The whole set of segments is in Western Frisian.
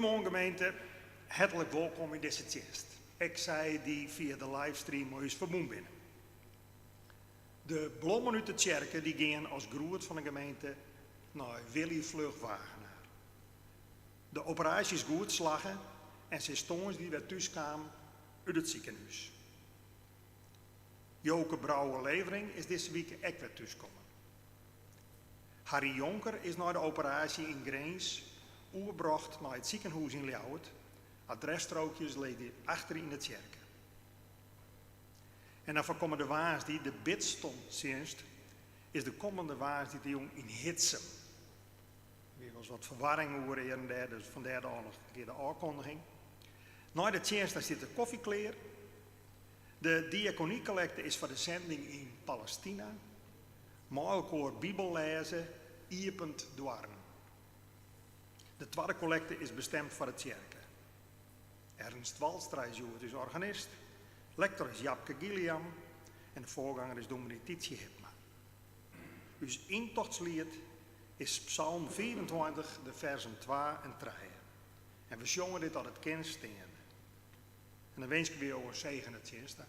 Goeiemoarn gemeente, hertlik wolkom yn dizze tsjinst. Ek sy dy't fia de livestream mei ús ferbûn binne. De blommen út de tsjerke dy gean as groet fan de gemeente nei Willy Vlug Wagenaar. De operaasje is goed slagge en se is tongersdei wer thús kaam út it sikehûs. Joke Brouwer-Levering is dizze wike ek wer thús kommen. Harry Jonker is nei de operaasje yn Grins oerbrocht nei it sikehûs yn Ljouwert. Adresstrookjes lizze achter yn de tsjerke. En dan foar kommende woansdei, de bidstondtsjinst is de kommende woansdeitejûn yn Hitsum. Der wie wolris wat ferwarring oer hjir en dêr, dus fandêr de noch in kear de ôfkondiging. Nei de tsjinst dan stiet de kofje klear. De diakoniekollekte is foar de sending yn Palestina. Mei elkoar Bibel lêze iepent doarren. De twadde kollekte is bestemd foar de tsjerke. Ernst Walstra is hjoed ús organist, lektor is Japke Giliam en de foarganger is dûmny Tietsje Hibma. Us yntochtsliet is Psalm 25, de fersen twa en trije. En we sjonge dit as it kin steande. En dan winskje we jo in segene tsjinst ta.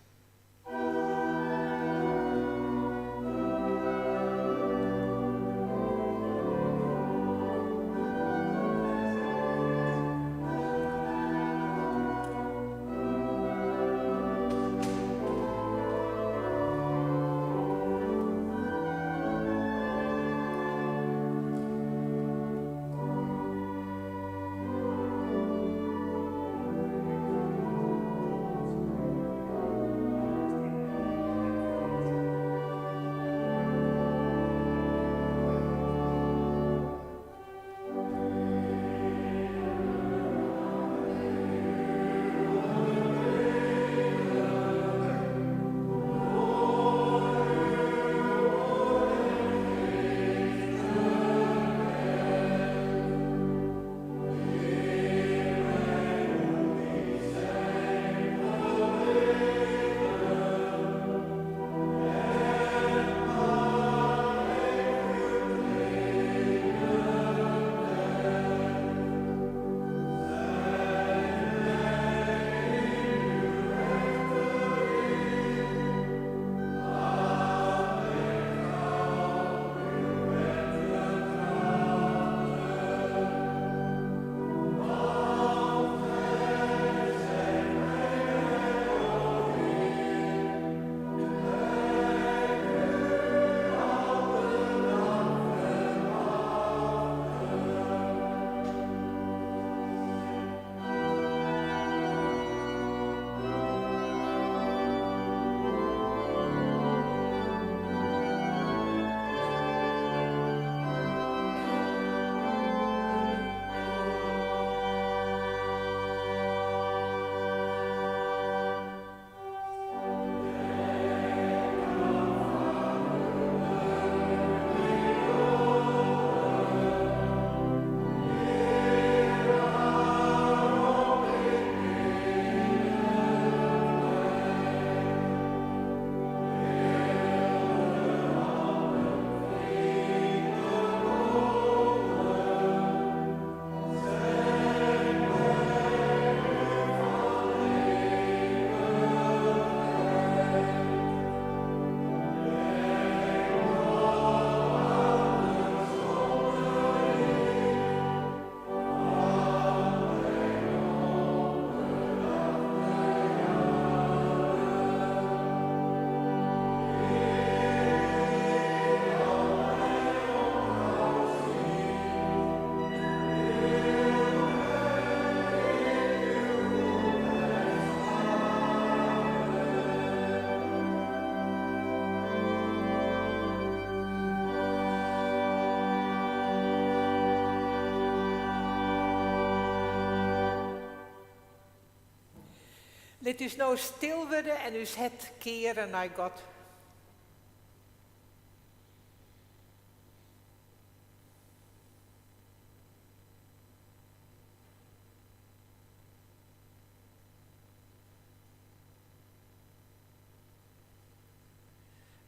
Lit ús no stil wurde en ús hert keare nei God.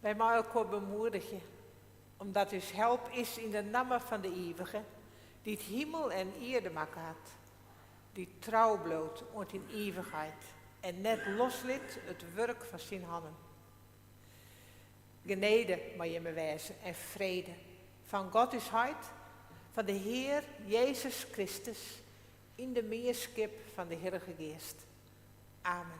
Wy mei elkoar bemoedigje, omdat ús help is yn de namme fan de Ivige, dy't himel en ierde makke hat. dy't trou bliuwt oant yn ivichheid en net loslit it wurk fan syn hannen. Genede mei jimme wêze en frede fan God ús Heit, fan de Hear Jezus Kristus, yn de mienskip fan de Hillige Geast. Amen.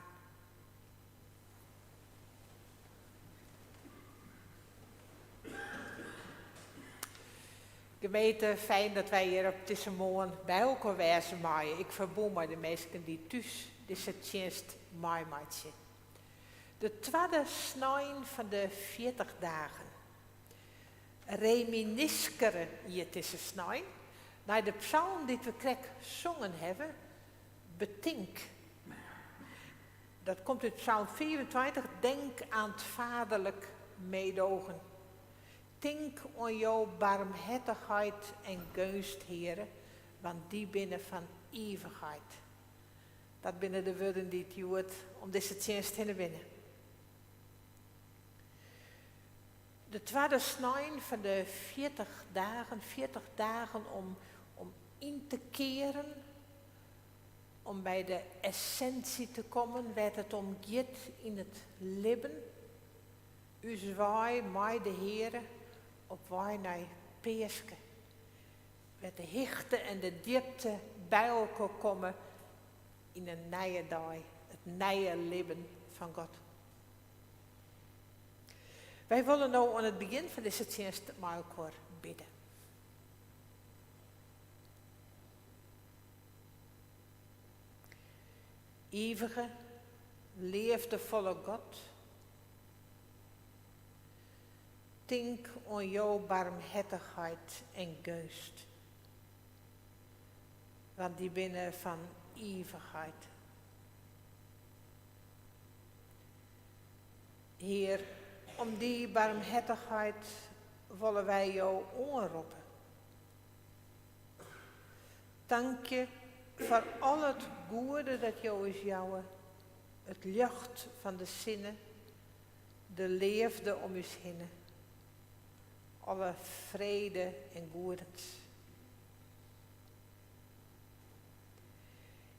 Gemeente, fijn dat wy hjir op dizze moarn by elkoar wêze meie. Ik ferbûn mei de minsken dy't thús dizze tsjinst meimeitsje. De twadde snein fan de 40 dagen. Reminiscere hjit dizze snein, nei de psalm dy't we krekt songen hawwe, Betink. Dat komt út psalm 25, Denk aan 't vaderlijk meedogen. Tink oan jo barmhertichheid en geunst, Heare, want dy binne fan ivichheid. Dat binne de wurden dy't hjoed om dizze tsjinst hinne binne. De twadde snein fan de 40 dagen, 40 dagen om, om yn te kearen, om by de essinsje te kommen wêr't it om giet yn it libben. Us wei mei de Heare op wei nei Peaske. Wêr't de hichte en de djipte by elkoar komme yn in nije dei, it nije libben fan God. Wy wolle no oan it begjin fan dizze tsjinst mei elkoar bidde. Ivige, leafdefolle God, tink oan jo barmhertichheid en geunst, want dy binne fan ivichheid. Hear, om dy barmhertichheid wolle wy jo oanroppe. Tankje foar al it goede dat jo ús jouwe, it ljocht fan de sinne, de leafde om ús hinne, alle frede en goedens.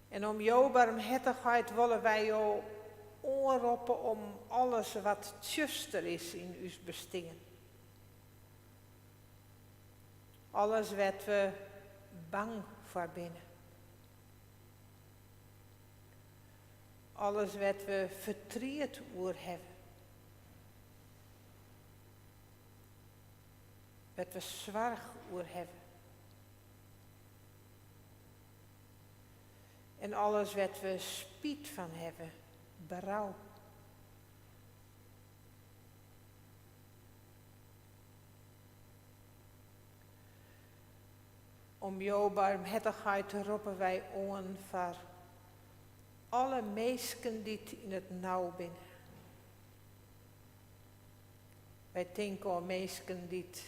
En om jo barmhertichheid wolle wy jo oanroppe om alles wat tsjuster is yn ús bestean. Alles wêr't we bang foar binne. Alles wêr't we fertriet oer hawwe. Wêr't we soarch oer hawwe. En alles wêr't we spyt fan hawwe, berou. Om jo barmhertichheid roppe wy oan foar alle minsken dy't yn it nau binne. Wy tinke oan minsken dy't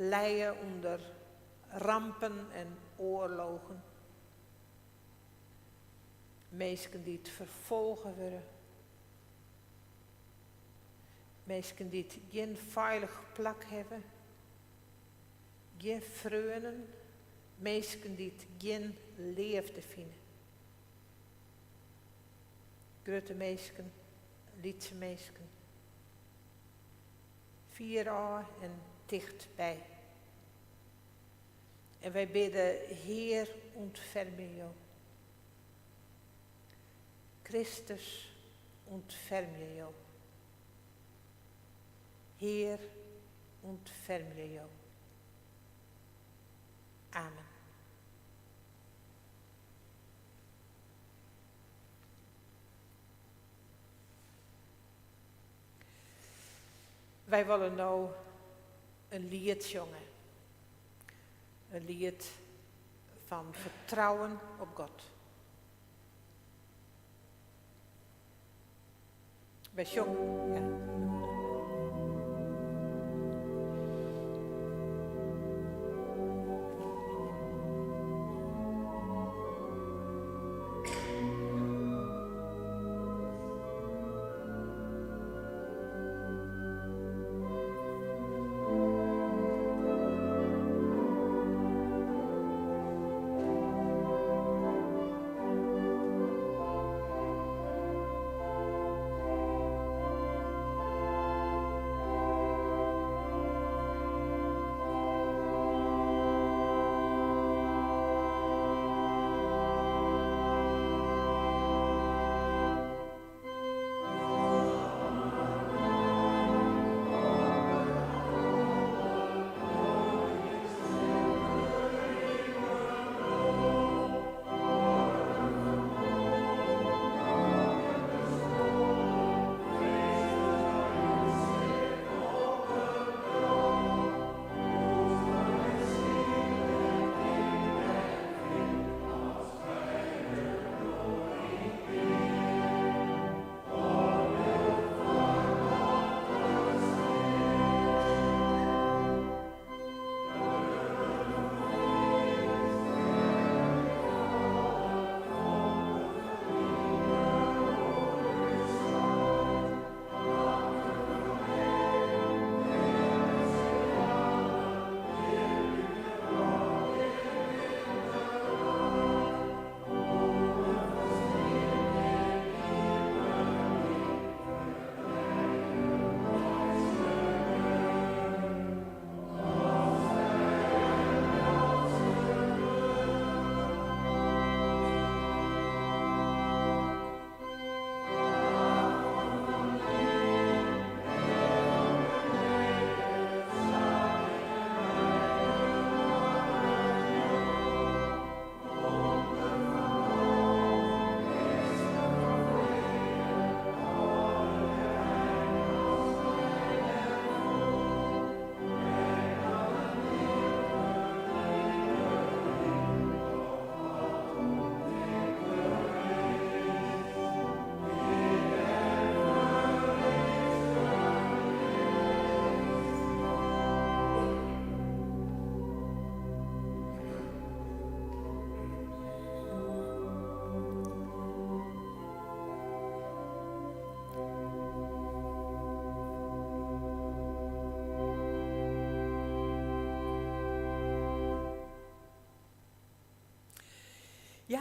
lije ûnder rampen en oarlogen. Minsken dy't ferfolge wurde. Minsken dy't gjin feilich plak hawwe. Gjin freonen. Minsken dy't gjin leafde fine. Grutte minsken, lytse minsken. Fier ôf en tichtby. En wy bidde, Hear, ûntfermje jo. Kristus, ûntfermje jo. Hear, ûntfermje jo. Amen. Wy wolle no in liet sjonge. In liet fan fertrouwen op God. Wy sjonge, ja.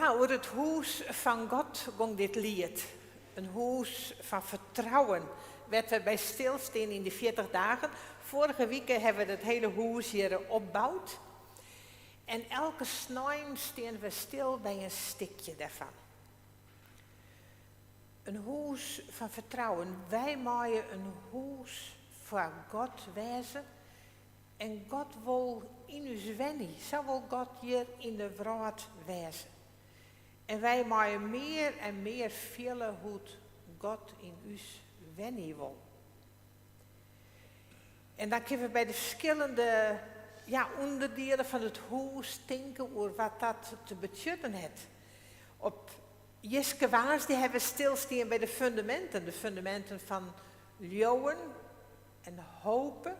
Ja, oer it hûs fan God gong dit liet. In hûs fan fertrouwen, wêr't we by stilstean yn de 40 dagen. Foarige wike hawwe we it hiele hûs hjir opboud. En elke snein steane we stil by in stikje dêrfan. In hûs fan fertrouwen. Wy meie in hûs foar God wêze. En God wol yn ús wenje. Sa wol God hjir yn de wrâld wêze. En wy meie mear en mear fiele hoe't God yn ús wenje wol. En dan kinne we by de ferskillende, ja, ûnderdielen fan it hûs tinke oer wat dat te betsjutten hat. Op Jiskewoansdei hawwe we stilstien by de fundaminten. De fundaminten fan leauwen en hope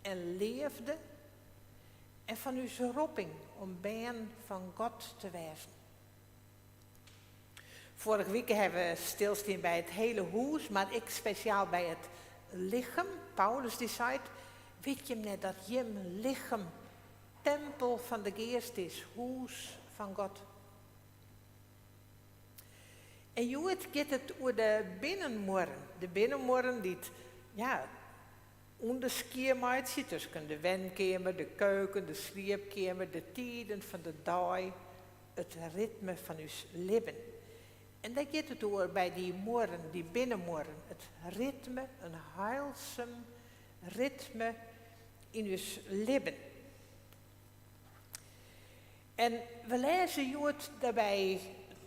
en leafde en fan ús ropping om bern fan God te wêzen. Foarige wike hawwe we stilstien by it hiele hûs, mar ek spesjaal by it lichem. Paulus dy seit, wit jim net dat jim lichem tempel fan de Geast is, hûs fan God. En hjoed giet it oer de binnenmuorren. De binnenmuorren dy't, ja, ûnderskie meitsje tusken de wenkeamer, de keuken, de sliepkeamer, de tiden fan de dei, it ritme fan ús libben. En dêr giet it oer by dy muorren, dy binnenmuorren. It ritme, in heilsum ritme yn ús libben. En we lêze hjoed dêrby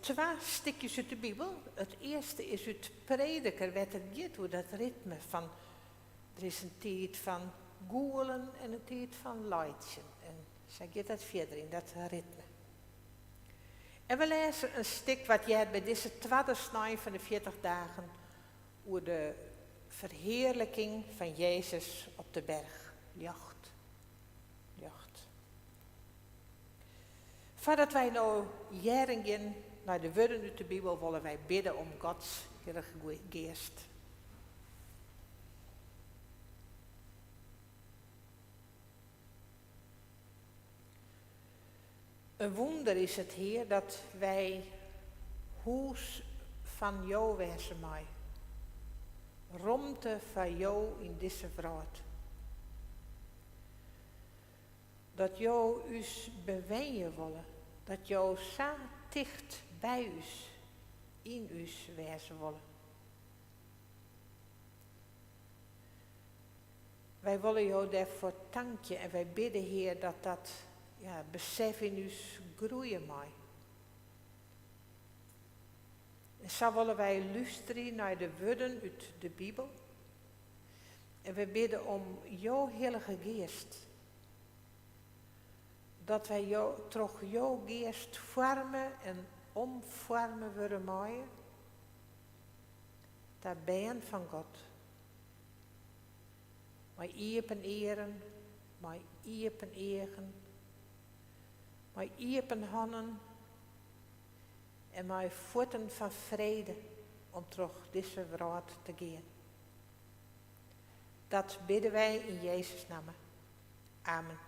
twa stikjes út de Bibel. It earste is út Prediker, wêr't it giet oer dat ritme fan der is in tiid fan gûlen en in tiid fan laitsjen. En sa giet dat fierder yn dat ritme. En we lêze in stik wat heart by dizze twadde snein fan de 40 dagen oer de ferhearliking fan Jezus op de berch. Ljocht. Ljocht. Foardat wy no hearren gean nei de wurden út de Bibel, wolle wy bidde om Gods Hillige Geast. In wûnder is it, Hear, dat wy hûs fan Jo wêze meie. Romte foar Jo yn dizze wrâld. Dat Jo ús bewenje wolle, dat Jo sa ticht by ús, yn ús wêze wolle. Wy wolle Jo dêrfoar tankje en wy bidde, Hear, dat dat, ja, besef yn ús groeie mei. En sa wolle wy lústerje nei de wurden út de Bibel. En wy bidde om Jo Hillige Geast. Dat wy jo, troch Jo Geast foarme en omfoarme wurde meie ta bern fan God. Mei iepen earen, mei iepen eagen, mei iepen hannen en mei fuotten fan frede om troch dizze wrâld te gean. Dat bidde wy yn Jezus namme. Amen.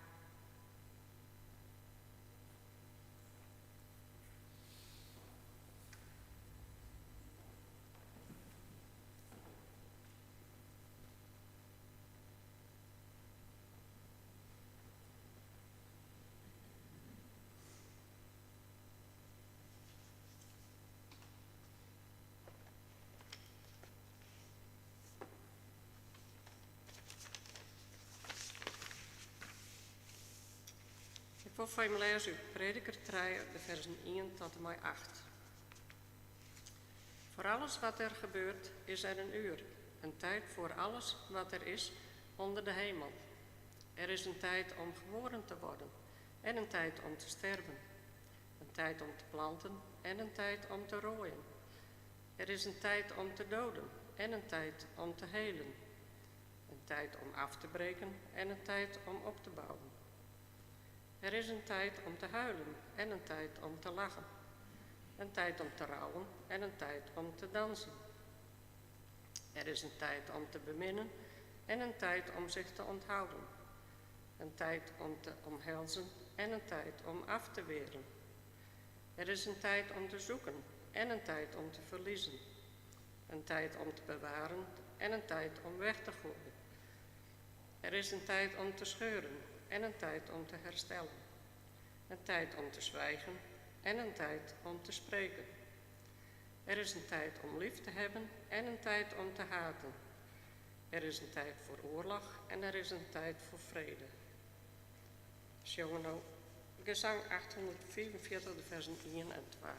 Ik wol foar jim lêze út Prediker 3, de fersen 1 tot en mei 8. Voor alles wat er gebeurt is er een uur, een tijd voor alles wat er is onder de hemel. Er is een tijd om geboren te worden en een tijd om te sterven. Een tijd om te planten en een tijd om te rooien. Er is een tijd om te doden en een tijd om te helen. Een tijd om af te breken en een tijd om op te bouwen. Er is een tijd om te huilen en een tijd om te lachen. Een tijd om te rouwen en een tijd om te dansen. Er is een tijd om te beminnen en een tijd om zich te onthouden. Een tijd om te omhelzen en een tijd om af te weren. Er is een tijd om te zoeken en een tijd om te verliezen. Een tijd om te bewaren en een tijd om weg te gooien. Er is een tijd om te scheuren en een tijd om te herstellen. Een tijd om te zwijgen en een tijd om te spreken. Er is een tijd om lief te hebben en een tijd om te haten. Er is een tijd voor oorlog en er is een tijd voor vrede. Sjonge no Gesang 844, de versen 1 en 2.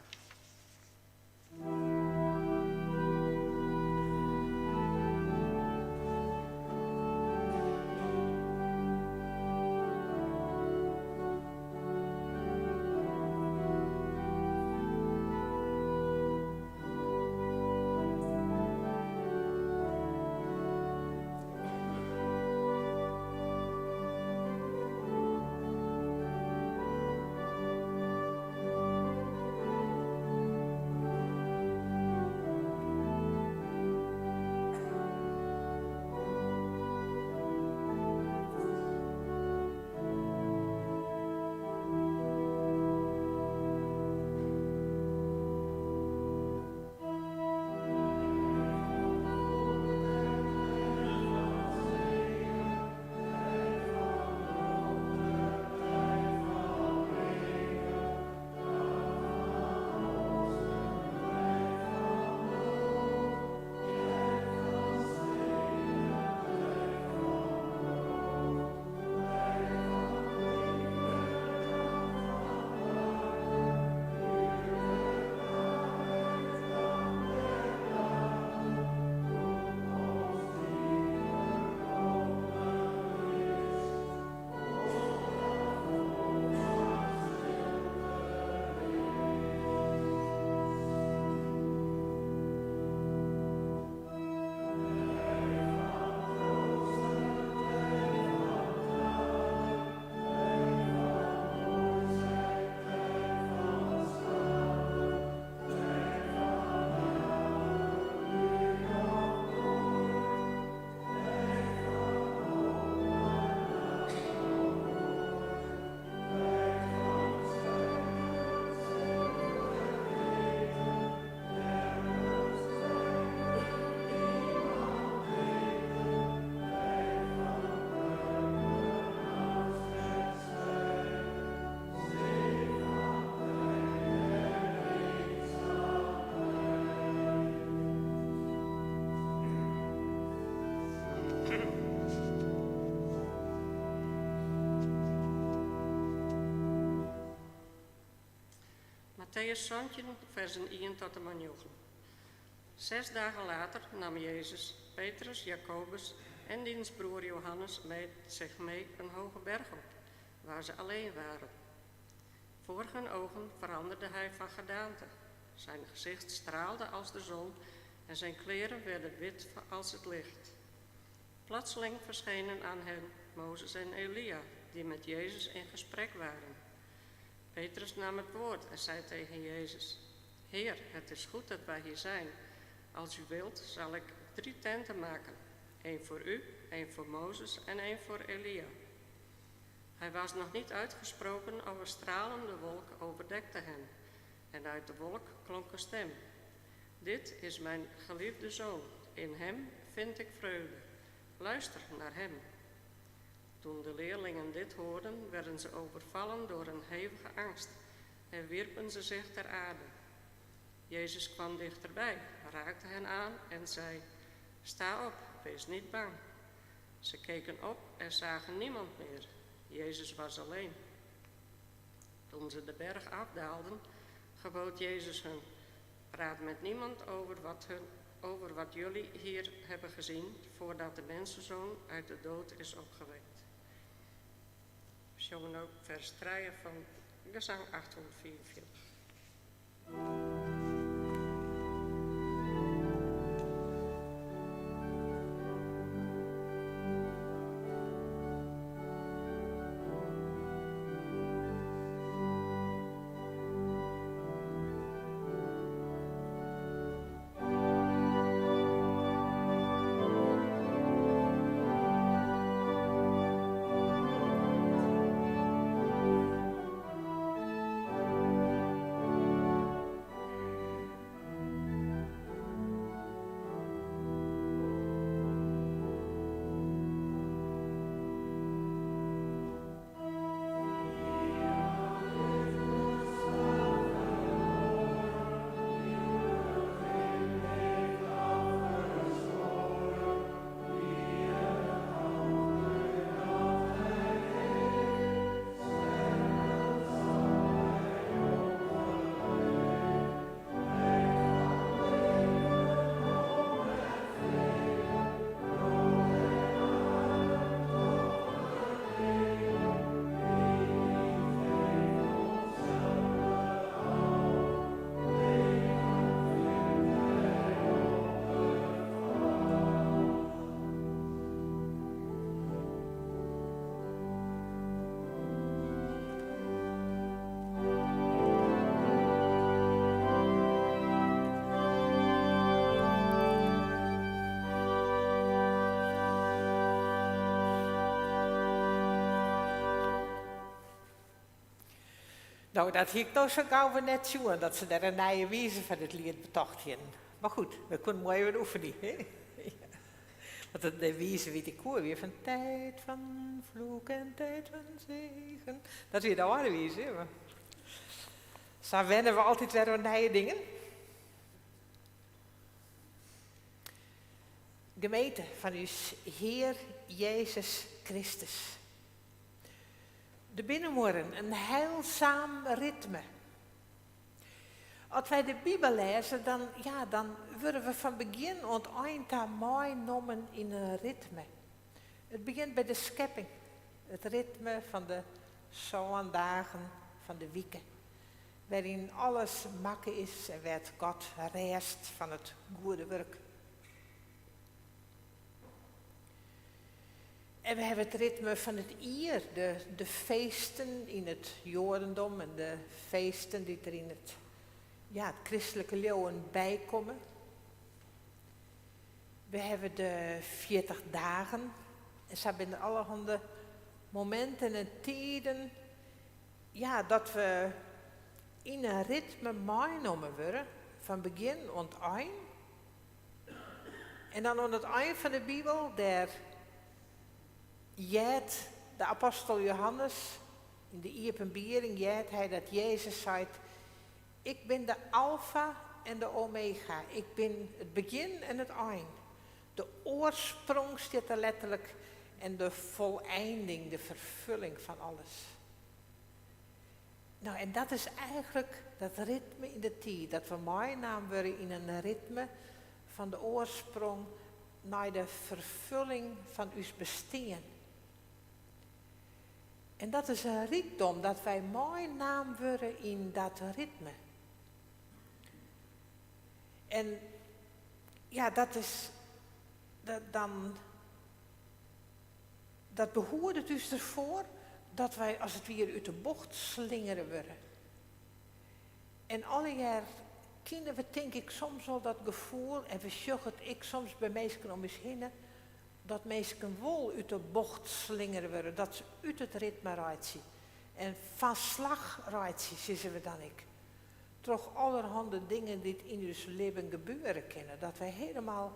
Mattheüs 17, versen 1 tot en met 9. 6 dagen later nam Jezus Petrus, Jacobus en diens broer Johannes met zich mee een hoge berg op, waar ze alleen waren. Voor hun ogen veranderde hij van gedaante. Zijn gezicht straalde als de zon en zijn kleren werden wit als het licht. Plotseling verschenen aan hen Mozes en Elia, die met Jezus in gesprek waren. Petrus nam het woord en zei tegen Jezus: Heer, het is goed dat wij hier zijn. Als u wilt, zal ik 3 tenten maken. 1 voor u, 1 voor Mozes en 1 voor Elia. Hij was nog niet uitgesproken of een stralende wolk overdekte hen. En uit de wolk klonk een stem: Dit is mijn geliefde zoon, in hem vind ik vreugde. Luister naar hem. Toen de leerlingen dit hoorden, werden ze overvallen door een hevige angst en wierpen ze zich ter aarde. Jezus kwam dichterbij, raakte hen aan en zei: Sta op, wees niet bang. Ze keken op en zagen niemand meer. Jezus was alleen. Toen ze de berg afdaalden, gebood Jezus hun: Praat met niemand over wat jullie hier hebben gezien, voordat de mensenzoon uit de dood is opgewekt. Sjongen ook vers 3 van Gezang 844. No, dat hie ik no sa gau wer net sjoen, dat se dêr in nije wize fan it liet betocht hienen. Mar goed, we koenen moai even oefenje. Hè? Want de wize dy't ik koe wie fan tijd fan vloek en tijd fan zegen. Dat wie de âlde wize. Mar sa wenne we altyd wer oan nije dingen. Gemeente fan ús Hear Jezus Kristus. De binnenmuorren, in heilsaam ritme. As wy de Bibel lêze, dan, ja, dan wurde we fan begjin oant ein ta meinommen yn in ritme. It begjint by de skepping, it ritme fan de sân dagen fan de wike, wêryn alles makke is en wêr't God rêst fan it goede wurk. En we hawwe it ritme fan it jier, de, de feesten yn it Joadendom en de feesten dy't der yn it, ja, it kristlike leauwen bykomme. We hawwe de 40 dagen en sa binne der allerhande mominten en tiden ja, dat we yn in ritme meinommen wurde, fan begjin oant ein. En dan oan it ein fan de Bibel, dêr heart de apostel Johannes, yn de Iepenbiering heart hy dat Jezus seit, Ik bin de alfa en de omega, ik bin it begjin en it ein. De oarsprong stiet der letterlik en de folleinding, de ferfulling fan alles. No, en dat is eigentlik dat ritme yn de tiid, dat we meinaam wurde yn in ritme fan de oarsprong nei de ferfulling fan ús bestean. En dat is in rykdom, dat wy meinaam wurde yn dat ritme. En ja, dat is dat dan dat behoedet ús derfoar dat wy as it wier út de bocht slingere wurde. En allegear kinne we tink ik soms wol dat gefoel, en we sjogge it ek soms by minsken om ús hinne, dat minsken wol út de bocht slingere wurde, dat se út it ritme reitsje. En fan slach reitsje, sizze we dan ek. Troch allerhande dingen dy't yn ús libben gebeure kinne, dat wy helemaal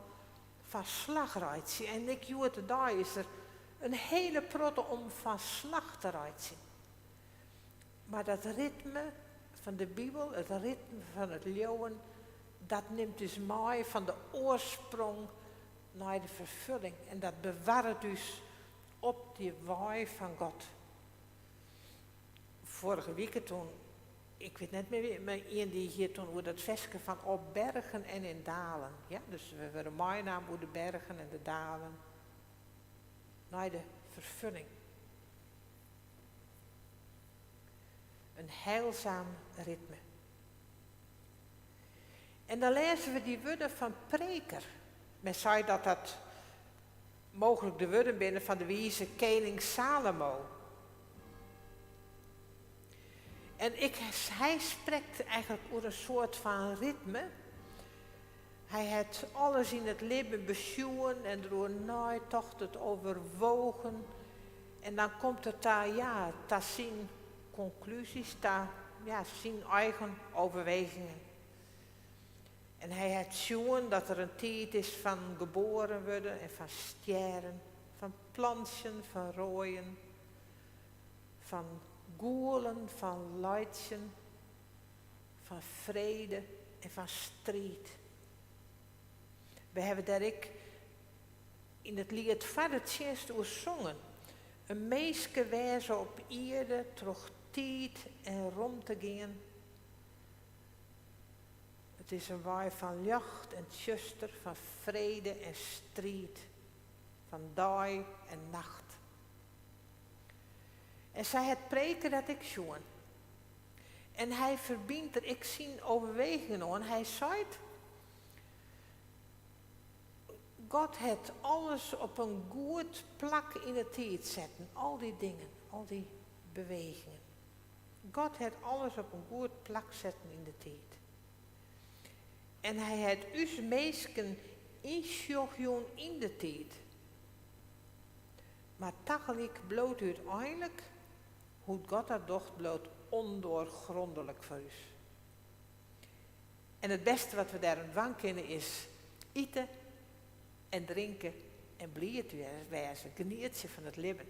fan slach reitsje. En ek hjoed-de-dei is der in hiele protte om fan slach te reitsjen. Mar dat ritme fan de Bibel, it ritme fan it leauwen, dat nimt ús mei fan de oarsprong nei de ferfulling. En dat bewarret ús op dy wei fan God. Foarige wike toen, ik wit net mear, mar ien dy hie toen oer dat ferske fan op bergen en in dalen. Ja, dus we wurde meinaam oer de bergen en de dalen nei de ferfulling. In heilsaam ritme. En dan lêze we dy wurden fan Preker. Men sei dat dat mooglik de wurden binne fan de wize kening Salomo. En ik, hy sprekt eigentlik oer in soart fan ritme. Hy hat alles yn it libben besjoen en deroer neitocht, it overwogen. En dan komt er ta, ja, ta syn konklúzjes, ta ja, syn eigen overwegingen. En hy hat sjoen dat der in tiid is fan geboren wurden en fan stjerren, fan plantsjen, fan roaien, fan gûlen, fan laitsjen, fan frede en fan striid. We hawwe dêr ek yn it liet foar de tsjinst oer songen. In minske wêze op ierde troch tiid en romte gean. It is in wei fan ljocht en tsjuster, fan frede en striid, fan dei en nacht. En sa hat Preker dat ek sjoen. En hy ferbynt der ek syn overwegingen oan. Hy seit, God hat alles op in goed plak yn 'e tiid setten, al dy dingen, al dy bewegingen. God hat alles op in goed plak setten yn de tiid. En hy hat ús minsken ynsjoch jûn yn de tiid. Mar tagelyk bliuwt úteinlik, hoe't God dat docht, bliuwt Ondoorgrondelijk foar ús. En it bêste wat we dêroan dwaan kinne is ite en drinke en bliid wêze, genietsje fan it libben.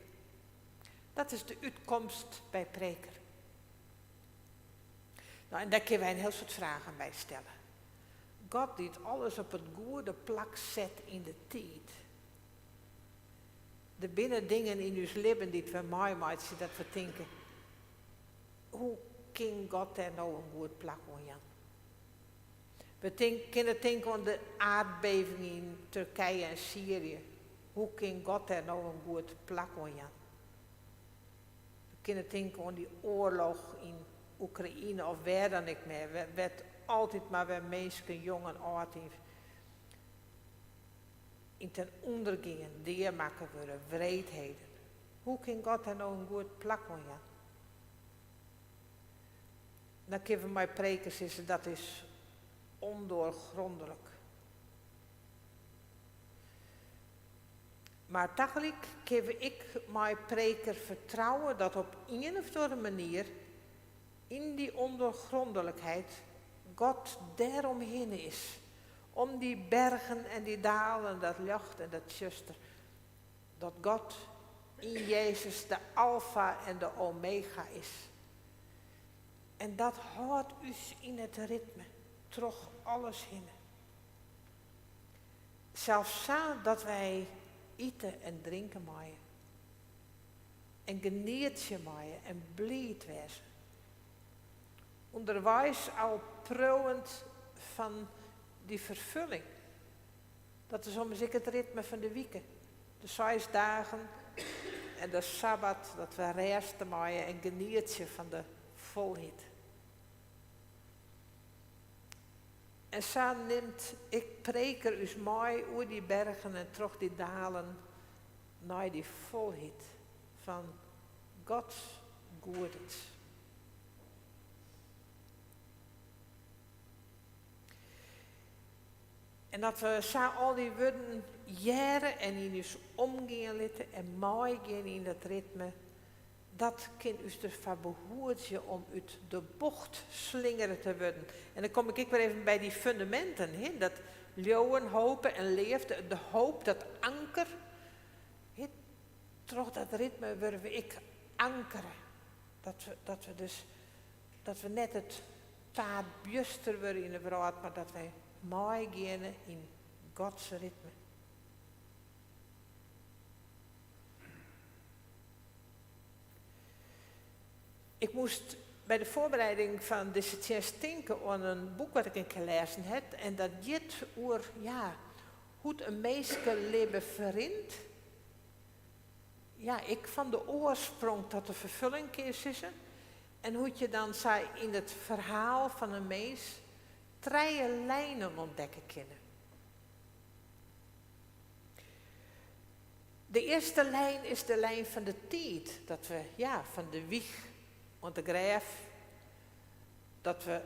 Dat is de útkomst by Preker. No, en dêr kinne wy in hiel soad fragen by stelle. God dy't alles op it goede plak set yn de tiid. Der binne dingen yn ús libben dy't we meimeitsje dat we tinke, hoe kin God dêr no in goed plak oan jaan? We kinne tinke oan de aardbeving yn Turkije en Syrië. Hoe kin God dêr no in goed plak oan jaan? We kinne tinke oan dy oarloch yn Oekraïne of wêr dan ek mear, wêr't altyd mar wer minsken, jong en âld, yn ten ûnder gean, deamakke wurde, wreedheden. Hoe kin God dêr no in goed plak oan jaan? Dan kinne we mei Preker sizze dat is ondoorgrondelijk. Mar tagelyk kinne we ek mei Preker fertrouwe dat op ien of oare manier yn dy ondoorgrondelijkheid God dêromhinne is. Om dy bergen en dy dalen, dat ljocht en dat tsjuster. Dat God yn Jezus de alfa en de omega is. En dat hâldt ús yn it ritme, troch alles hinne. Sels sa dat wy ite en drinke meie. En genietsje meie en bliid wêze. Underweis al priuwend fan dy ferfulling. Dat is ommers ek it ritme fan de wike. De seis dagen en de sabbat, dat we rêste meie en genietsje fan de folheid. En sa nimt ek Preker ús mei oer dy bergen en troch dy dalen nei dy folheid fan Gods goedens. En dat we sa al dy wurden hearre en yn ús omgean litte en meigean yn dat ritme, dat kin ús derfoar behoedzje om út de bocht slingere te wurden. En dan kom ik ek wer even by dy fundamenten, hè, dat leauwen, hope en leafde, de hoop, dat anker. Hè, troch dat ritme wurde we ek ankere. Dat we, dat we dus, dat we net it paad bjuster wurde yn de wrâld, mar dat wy meigeane yn Gods ritme. Ik moast by de foarbereiding fan dizze tsjinst tinke oan in boek wat ik in kear lêzen ha en dat giet oer, ja, hoe't in minskelibben ferrint. Ja, ek fan de oarsprong tot de ferfulling kinne je sizze. En hoe't je dan sa yn it ferhaal fan in mins trije linen ûntdekke kinne. De earste lijn is de lijn fan de tiid, dat we, ja, fan de wiich oant de grêf, dat we,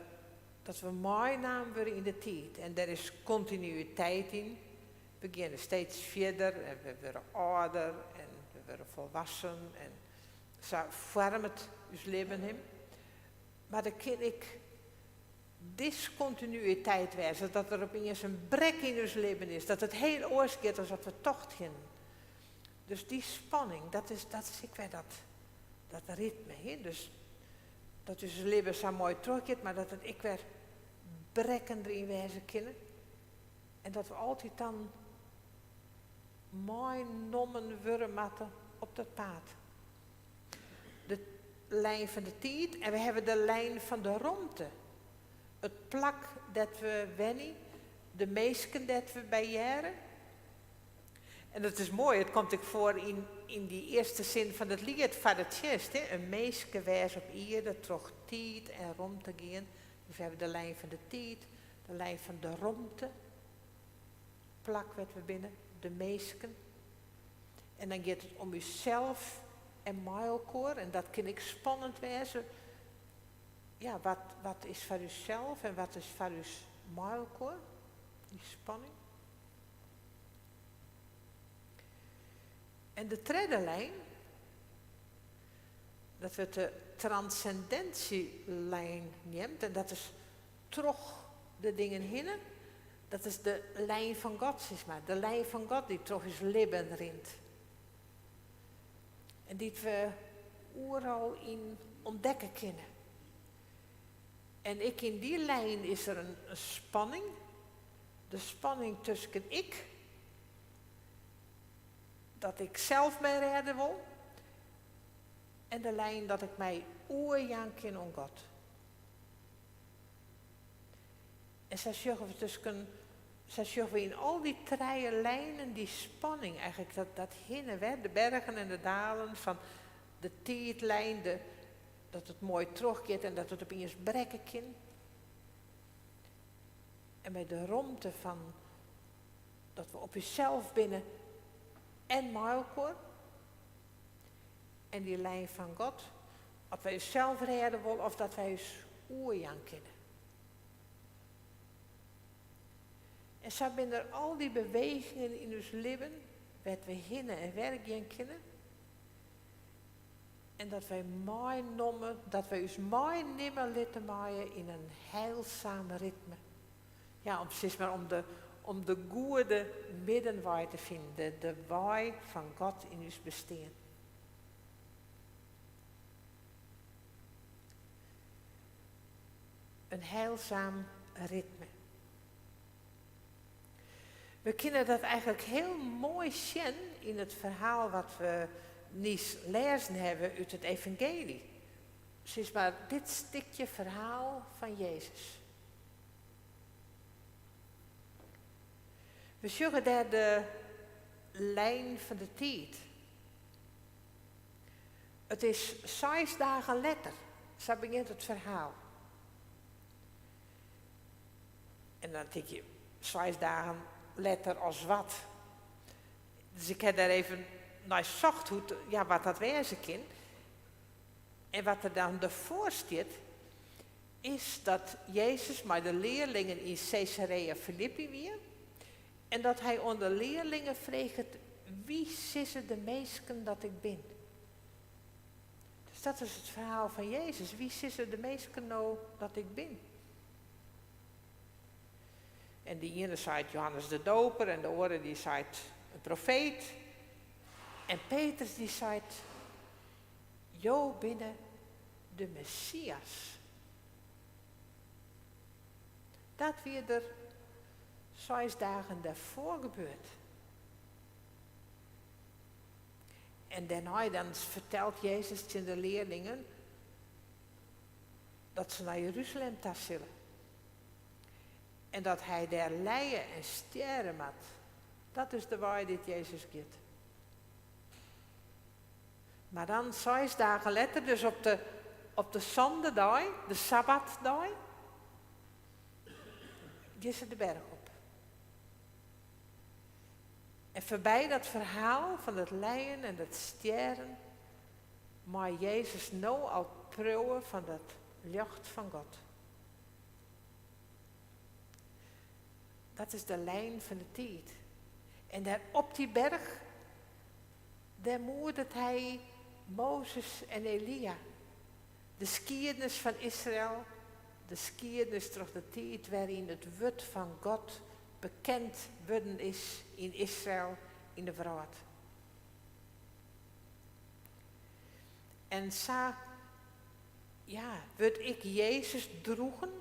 dat we meinaam wurde yn de tiid. En dêr is kontinuïteit yn. We geane steeds fierder en we wurde âlder en we wurde folwassen en sa foarmet ús libben him. Mar der kin ek diskontinuïteit wêze, dat der opiens in brek yn ús libben is, dat it hiel oars giet as wat we tocht hienen. Dus dy spanning, dat is, dat is ek wer dat, dat ritme. Hè? Dus dat ús libben sa moai trochgiet, mar dat it ek wer brekken deryn wêze kinne. En dat we altyd dan meinommen wurde moatte op dat paad. De lijn fan de tiid en we hawwe de lijn fan de romte. It plak dêr't we wenje, de minsken dêr't we by hearre. En dat is moai, it komt ek foar yn, yn dy earste sin fan it liet foar de tsjinst. Hè? In minske wêze op ierde troch tiid en romte gean. Dus we hawwe de lijn fan de tiid, de lijn fan de romte, plak wêr't we binne, de minsken. En dan giet it om ússels en mei elkoar. En dat kin ek spannend wêze. Ja, wat, wat is foar ússels en wat is foar ús mei elkoar? Dy spanning. En de tredde lijn, Dat wurdt de transcendentielijn neamd en dat is troch de dingen hinne. Dat is de lijn fan God, sis mar. De lijn fan God dy't troch ús libben rint. En dy't we oeral yn ûntdekke kinne. En ek yn dy lijn is der in spanning. De spanning tusken ik, dat ik sels my rêde wol, en de lijn dat ik my oerjaan kin oan God. En sa sjogge we tusken, sa sjogge we yn al dy trije lijnen dy spanning eigenlijk, dat, dat hinne en wer, de bergen en de dalen fan de tiidlijn, de, dat it moai trochgiet en dat it opiens brekke kin. En by de romte fan dat we op ússels binne en mei elkoar. En dy lijn fan God, oft wy ússels rêde wolle of dat wy ús oerjaan kinne. En sa binne der al dy bewegingen yn ús libben wêr't we hinne en wer gean kinne. En dat wy meinommen, dat wy ús meinimme litte meie yn in heilsum ritme. Ja, om sis mar om de, om de goede middenwei te finen, de, de wei fan God yn ús bestean. In heilsum ritme. We kinne dat eigenlik hiel moai sjen yn it ferhaal wat we niis lêzen hawwe út it evangeelje. Sis mar dit stikje ferhaal fan Jezus. We sjogge dêr de lijn fan de tiid. It is seis dagen letter, sa begjint it ferhaal. En dan tinke je, seis dagen letter as wat? Dus ik ha dêr even nei socht hoe't, ja, wat dat wêze kin. En wat der dan derfoar stiet, is dat Jezus mei de learlingen yn Caesarea Philippi wie en dat hy oan de learlingen freget, Wie sizze de minsken dat ik bin? Dus dat is it ferhaal fan Jezus. Wie sizze de minsken no dat ik bin? En de iene seit Johannes de Doper en de oare dy seit in profeet. En Petrus dy seit, Jo binne de Messias. Dat wie der seis dagen dêrfoar gebeurd. En dêrnei dan fertelt Jezus tsjin de learlingen dat se nei Jeruzalem ta sille. En dat hy dêr lije en stjerre moat. Dat is de wei dy't Jezus giet. Mar dan seis dagen letter, dus op de, op de sânde dei, de sabbatdei, gean se de berch op. En foarby dat ferhaal fan it lijen en it stjerren, mei Jezus no al priuwe fan dat ljocht fan God. Dat is de lijn fan de tiid. En dêr op dy berch, dêr moetet hy Mozes en Elia. De skiednis fan Israel, de skiednis troch de tiid wêryn it wurd fan God bekend wurden is yn Israel, yn de wrâld. En sa ja, wurdt ek Jezus droegen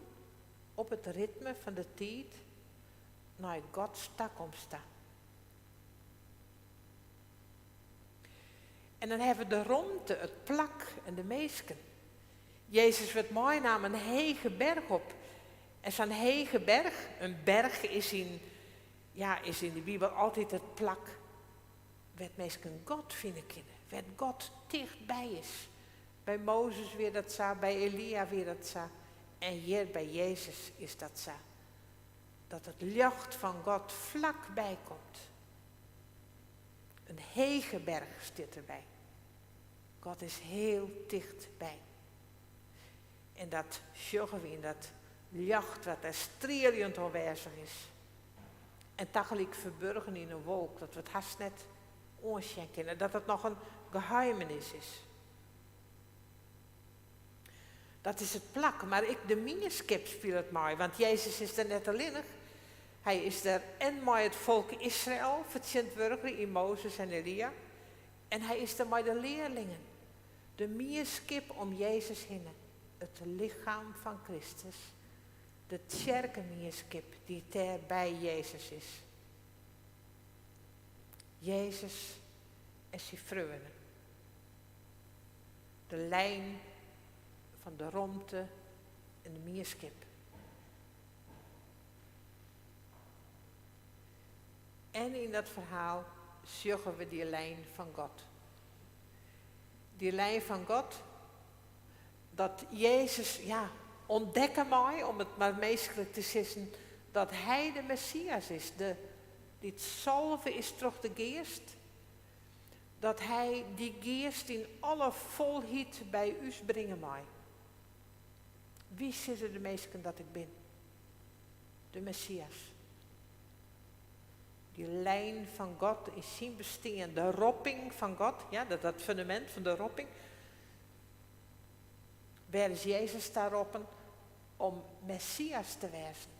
op it ritme fan de tiid nei Gods takomst ta. En dan hawwe we de romte, it plak en de minsken. Jezus wurdt meinaam in hege berch op. En sa'n hege berch, in berch is yn, ja, is yn de Bibel altyd it plak wêr't minsken God fine kinne, wêr't God tichtby is. By Mozes wie dat sa, by Elia wie dat sa en hjir by Jezus is dat sa. Dat it ljocht fan God flakby komt. In hege berch stiet derby. God is hiel tichtby. En dat sjogge we yn dat ljocht wat dêr strieljend oanwêzich is. En tagelyk ferburgen yn in wolk, dat we it hast net oansjen kinne, dat it noch in geheimenis is. Dat is it plak, mar ek de mienskip spilet mei, want Jezus is der net allinnich. Hy is der en mei it folk Israel, fertsjintwurdige yn Mozes en Elia, en hy is der mei de learlingen. De mienskip om Jezus hinne, it lichem fan Kristus, de tsjerkemienskip dy't dêr by Jezus is. Jezus en syn freonen. De lijn fan de romte en de mienskip. En yn dat ferhaal sjogge we dy lijn fan God. Dy lijn fan God, dat Jezus ja, ûntdekke mei, om it mar minsklik te sizzen, dat hy de Messias is, de, dy't salve is troch de Geast, dat hy dy Geast yn alle folheid by ús bringe mei. Wie sizze de minsken dat ik bin? De Messias. Dy lijn fan God yn syn bestean, de ropping fan God, ja, dat, dat fundamint fan de ropping. Wêr is Jezus ta roppen? Om Messias te wêzen.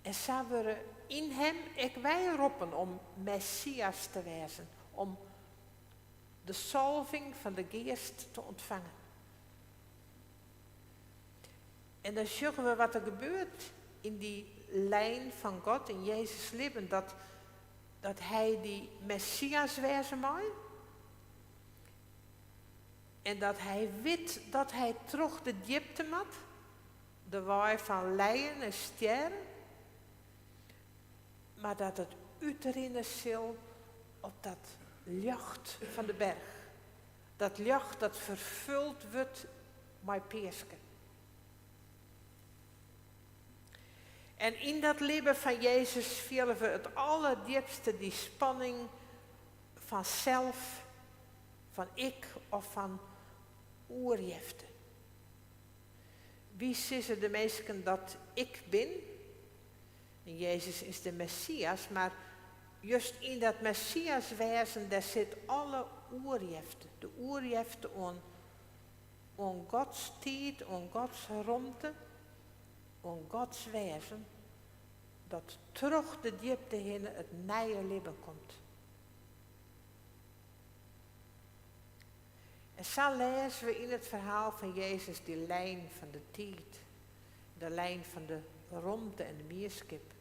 En sa wurde yn him ek wy roppen om Messias te wêzen, om de salving fan de Geast te ûntfangen. En dan sjogge we wat der gebeurt yn dy lijn fan God yn Jezus libben, dat, dat hy dy Messias wêze mei. En dat hy wit dat hy troch de djipte moat, de wei fan lijen en stjerren, mar dat it útrinne sil op dat ljocht fan de berch. Dat ljocht dat ferfuld wurdt mei Peaske. En yn dat libben fan Jezus fiele we it allerdjipste dy spanning fan sels, fan ik of fan oerjefte. Wie sizze de minsken dat ik bin? En Jezus is de Messias, mar just yn dat Messias-wêzen, dêr sit alle oerjefte. De oerjefte oan, oan Gods tiid, oan Gods romte, oan Gods wêzen, dat troch de djipte hinne it nije libben komt. En sa lêze we yn it ferhaal fan Jezus dy lijn fan de tiid, de lijn fan de romte en de mienskip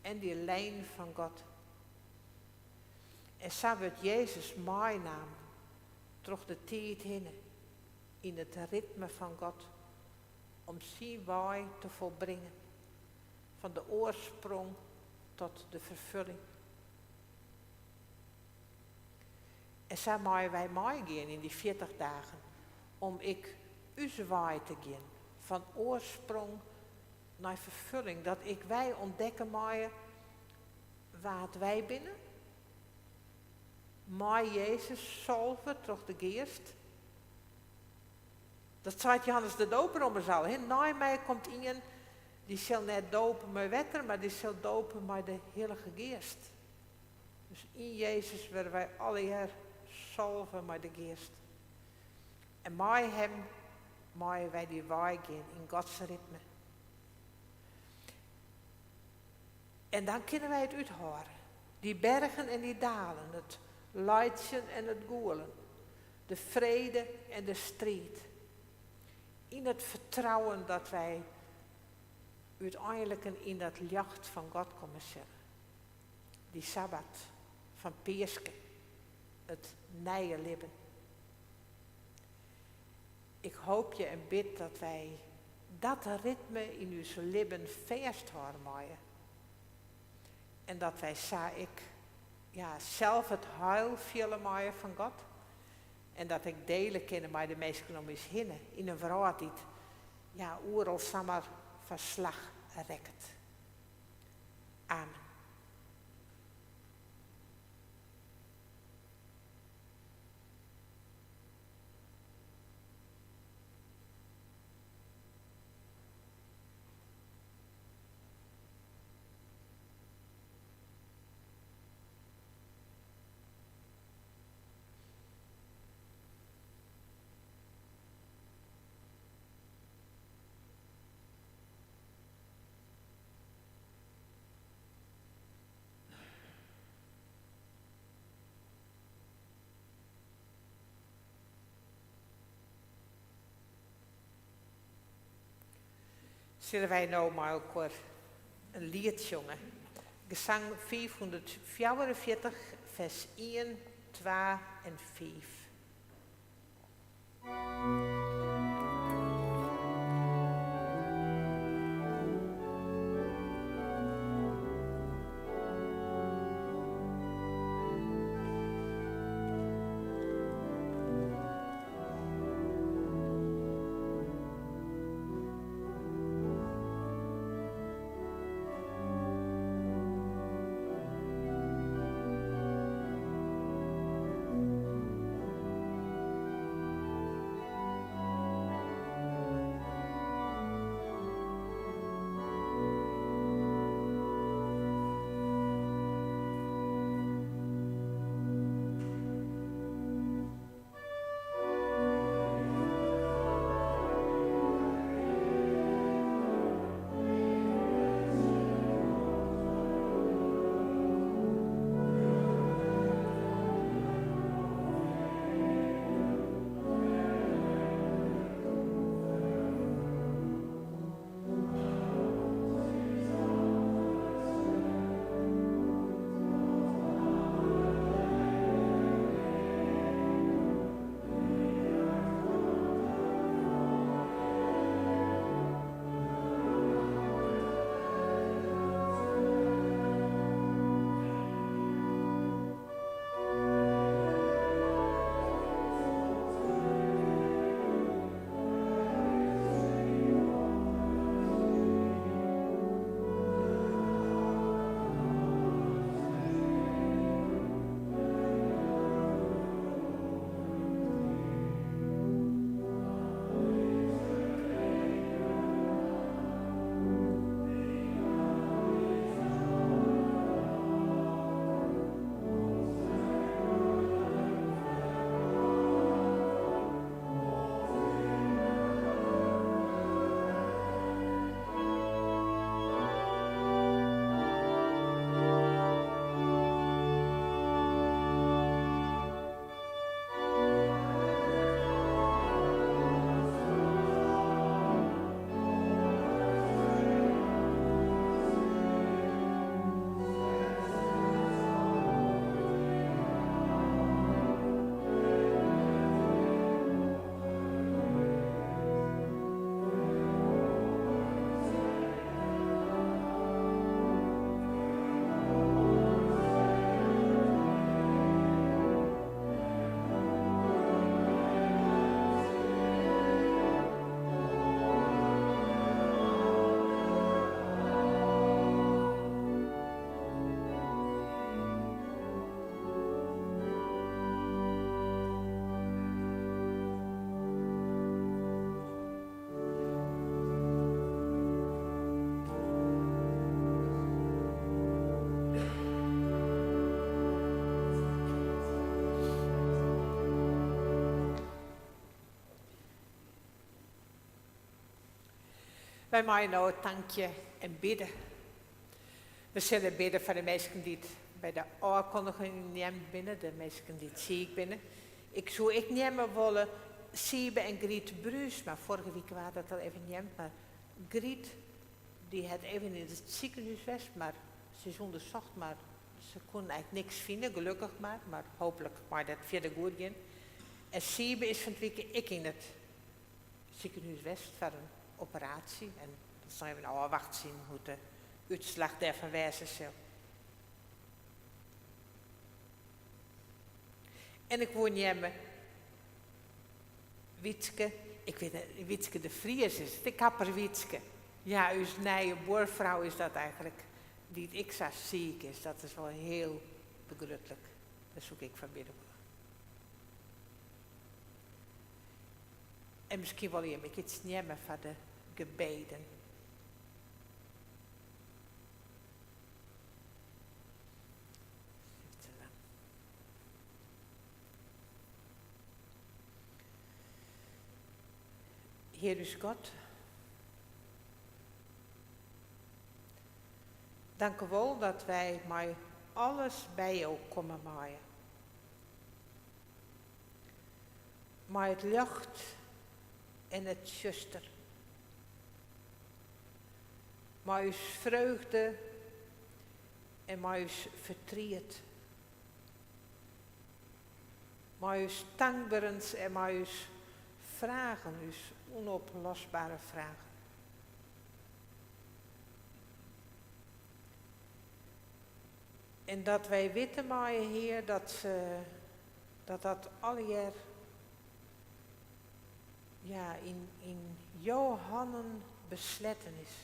en dy lijn fan God. En sa wurdt Jezus meinaam troch de tiid hinne yn it ritme fan God om syn wei te folbringen, fan de oarsprong tot de ferfulling. En sa meie wy meigean yn dy 40 dagen om ek ús wei te gean, fan oarsprong nei ferfulling, dat ek wy ûntdekke meie wa't wy binne, mei Jezus salve troch de Geast. Dat seit Johannes de Doper ommers al. Nei my komt ien, dy sil net dope mei wetter, mar dy sil dope mei de Hillige Geast. Dus yn Jezus wurde wy allegear salve mei de Geast. En mei him meie wy dy wei gean yn Gods ritme. En dan kinne wy it úthâlde. Dy bergen en dy dalen, it laitsjen en it gûlen, de frede en de striid. Yn it fertrouwen dat wy úteinlik yn dat ljocht fan God komme sille. Dy sabbat fan Peaske, it nije libben. Ik hoopje en bid dat wy dat ritme yn ús libben fêsthâlde meie. En dat wy sa ek ja, sels it heil fiele meie fan God. En dat ek diele kinne mei de minsken om ús hinne yn in wrâld dy't ja, oeral samar fan slach rekket. Amen. Sille wy no mei elkoar in liet sjonge? Gesang 544, fers 1, 2 en 5. Wy meie no tankje en bidde. We sille bidde foar de minsken dy't by de ôfkondiging neamd binne, de minsken dy't siik binne. Ik soe ek neame wolle Siebe en Griet Bruus, mar foarige wike waard dat al even neamd. Mar Griet dy hat even yn it sikehûs west, mar se is ûndersocht, mar se koenen eigentlik niks fine, gelokkich mar. Mar hooplik mei dat fierder goed gean. En Siebe is fan 't wike ek yn it sikehûs west foar in operaasje en dat is noch even ôfwachtsjen hoe't de útslach dêrfan wêze sil. En ik woe neame Wietske, ik wit net, Wietske de Vries is it, de kapper Wietske. Ja, ús nije buorfrou is dat eigentlik, dy't ek sa siik is. Dat is wol hiel begrutlik. Dêr soe ik ek foar bidde wolle. En miskien wolle jim ek iets neame foar de gebeden. Hear ús God, dankewol dat wy mei alles by Jo komme meie. Mei it ljocht en it tsjuster. Mei ús freugde en mei ús fertriet. Mei ús tankberens en mei ús fragen, ús ûnoplosbere fragen. En dat wy witte meie, Hear, dat dat, dat allegear ja, yn jo hannen besletten is.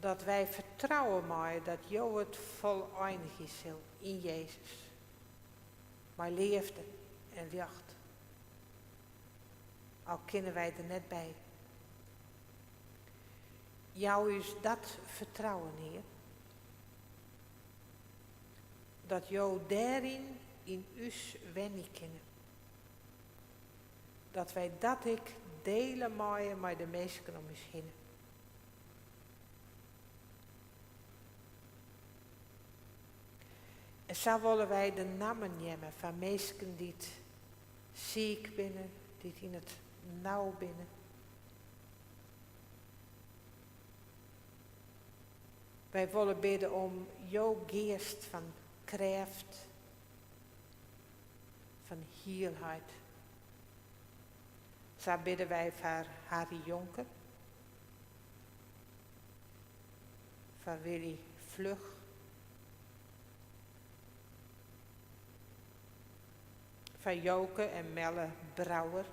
Dat wy fertrouwe meie dat Jo it foleinigje sil yn Jezus. Mei leafde en ljocht. Al kinne wy der net by. Jou ús dat fertrouwen, Hear. Dat Jo dêryn yn ús wenje kinne. Dat wy dat ek diele meie mei de minsken om ús hinne. En sa wolle wy de nammen nimme fan minsken dy't siik binne, dy't yn it nau binne. Wy wolle bidde om jo geast fan krêft, fan hielheid. Sa bidde wy foar Harry Jonker, foar Willy Vlug, foar Joke en Melle Brouwer,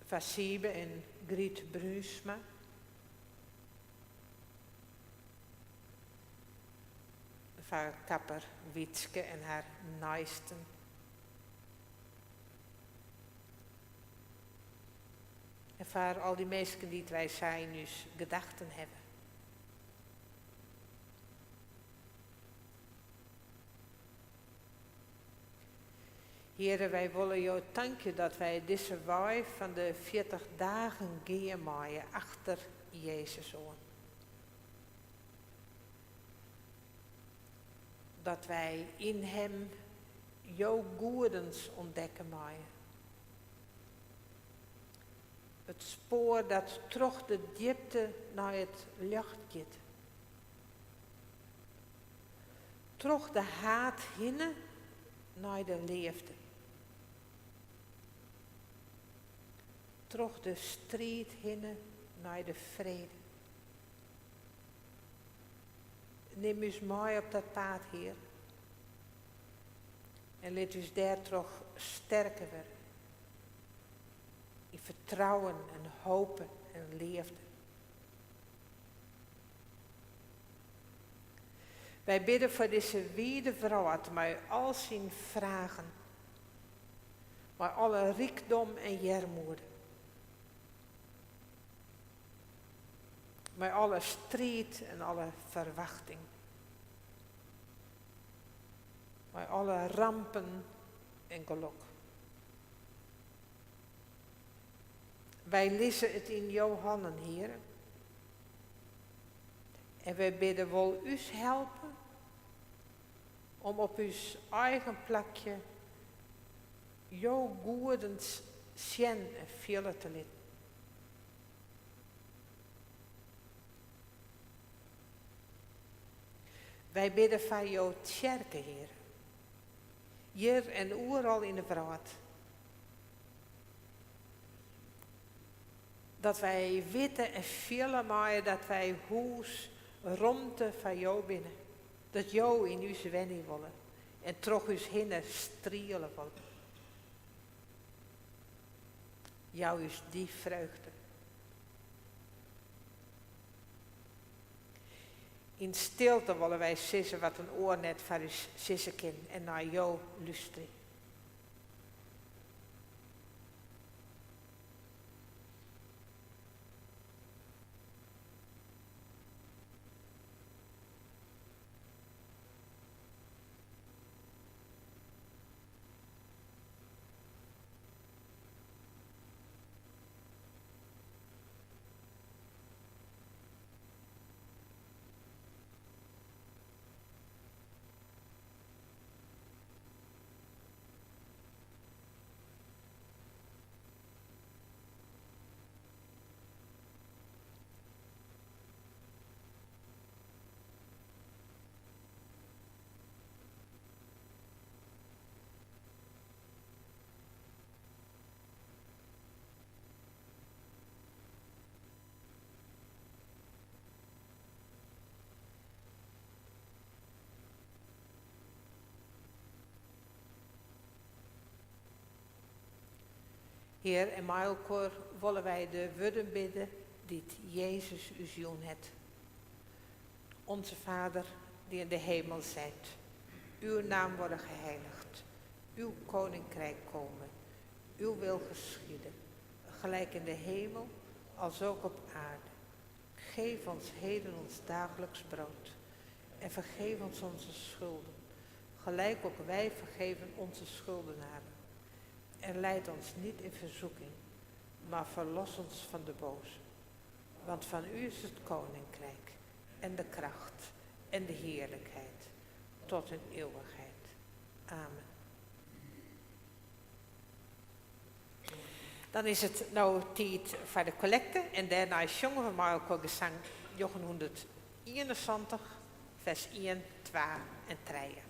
foar Siebe en Griet Bruinsma, foar kapper Wietske en har neisten. En foar al dy minsken dy't wy sa yn ús gedachten hawwe. Heare, wy wolle jo tankje dat wy dizze wei fan de 40 dagen gean meie achter Jezus oan. Dat wy yn him jo goedens ûntdekke meie. It spoar dat troch de djipte nei it ljocht giet. Troch de haat hinne nei de leafde. Troch de striid hinne nei de frede. Nim ús mei op dat paad, Hear. En lit ús dêrtroch sterker wurde. Yn fertrouwen en hope en leafde. Wy bidde foar dizze wide wrâld mei al syn fragen, mei alle rykdom en earmoede, mei alle striid en alle ferwachting, mei alle rampen en gelok. Wy lizze it yn jo hannen, Hear. En wy bidde wol ús helpe om op ús eigen plakje jo goedens sjen en fiele te litten. Wy bidde foar jo tsjerke, Hear. Hjir en oeral yn de wrâld. Dat wy witte en fiele meie dat wy hûs, romte foar jo binne. Dat jo yn ús wenje wolle en troch ús hinne striele wolle. Jou ús dy freugde. Yn stilte wolle wy sizze wat in oar net foar ús sizze kin en nei jo lústerje. Hear, en mei elkoar wolle wy de wurden bidde dy't Jezus ús jûn hat. Onze Vader, die in de hemel zijt, uw naam worde geheiligd, uw koninkrijk kome, uw wil geschiede, gelijk in de hemel als ook op aarde. Geef ons heden ons dagelijks brood en vergeef ons onze schulden, gelijk ook wij vergeven onze schuldenaren. En leid ons niet in verzoeking, maar verlos ons van de boze. Want van u is het koninkrijk en de kracht en de heerlijkheid tot in eeuwigheid. Amen. Dan is it no tiid foar de kollekte en dêrnei sjonge we mei elkoar gesang 971, fers ien, twa en trije.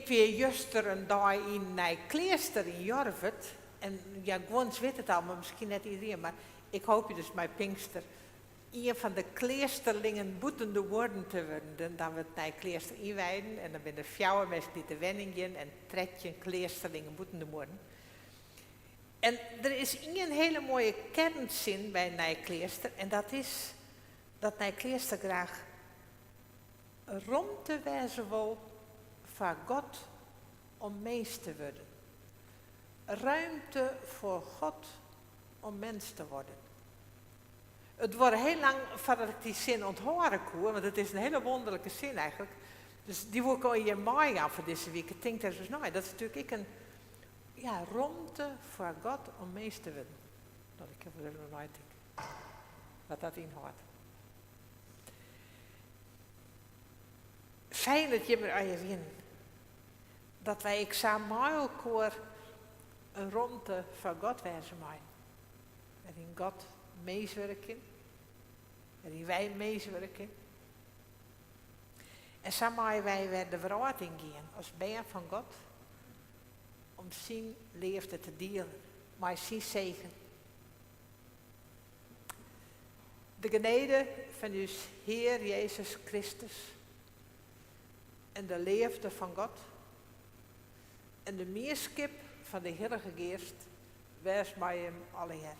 Ik wie juster in dei yn Nijkleaster yn Jorwert. En ja, guons witte it al, mar miskien net iderien. Mar ik hoopje dus mei Pinkster ien fan de kleasterlingen bûten de muorren te wurden. Dan wurdt Nijkleaster ynwijd en dan binne der fjouwer minsken dy't te wenjen gean en 13 kleasterlingen bûten de muorren. En der is ien hiele moaie kearnsin by Nijkleaster en dat is dat Nijkleaster graach romte wêze wol foar God om mins te wurden. Ruimte voor God om mens te worden. It duorre hiel lang foardat ik dy sin ûnthâlde koe, want it is in hiele wûnderlike sin eigentlik. Dus dy wol ik oan jim meijaan foar dizze wike. Tink dêr ris nei. Dat is natuerlik ek in ja, romte foar God om mins te wurden. Dat ik wol even neitinke wat dat ynhâldt. Fijn dat jim der allegear wienen. Dat wy ek sa mei elkoar in romte foar God wêze meie. Wêryn God mins wurde kin. Wêryn wy mins wurde kinne. En sa meie wy wer de wrâld yngean as bern fan God om syn leafde te dielen mei syn segen. De genede fan ús Hear Jezus Kristus en de leafde fan God en de mienskip fan de Hillige Geast wês mei jim allegear.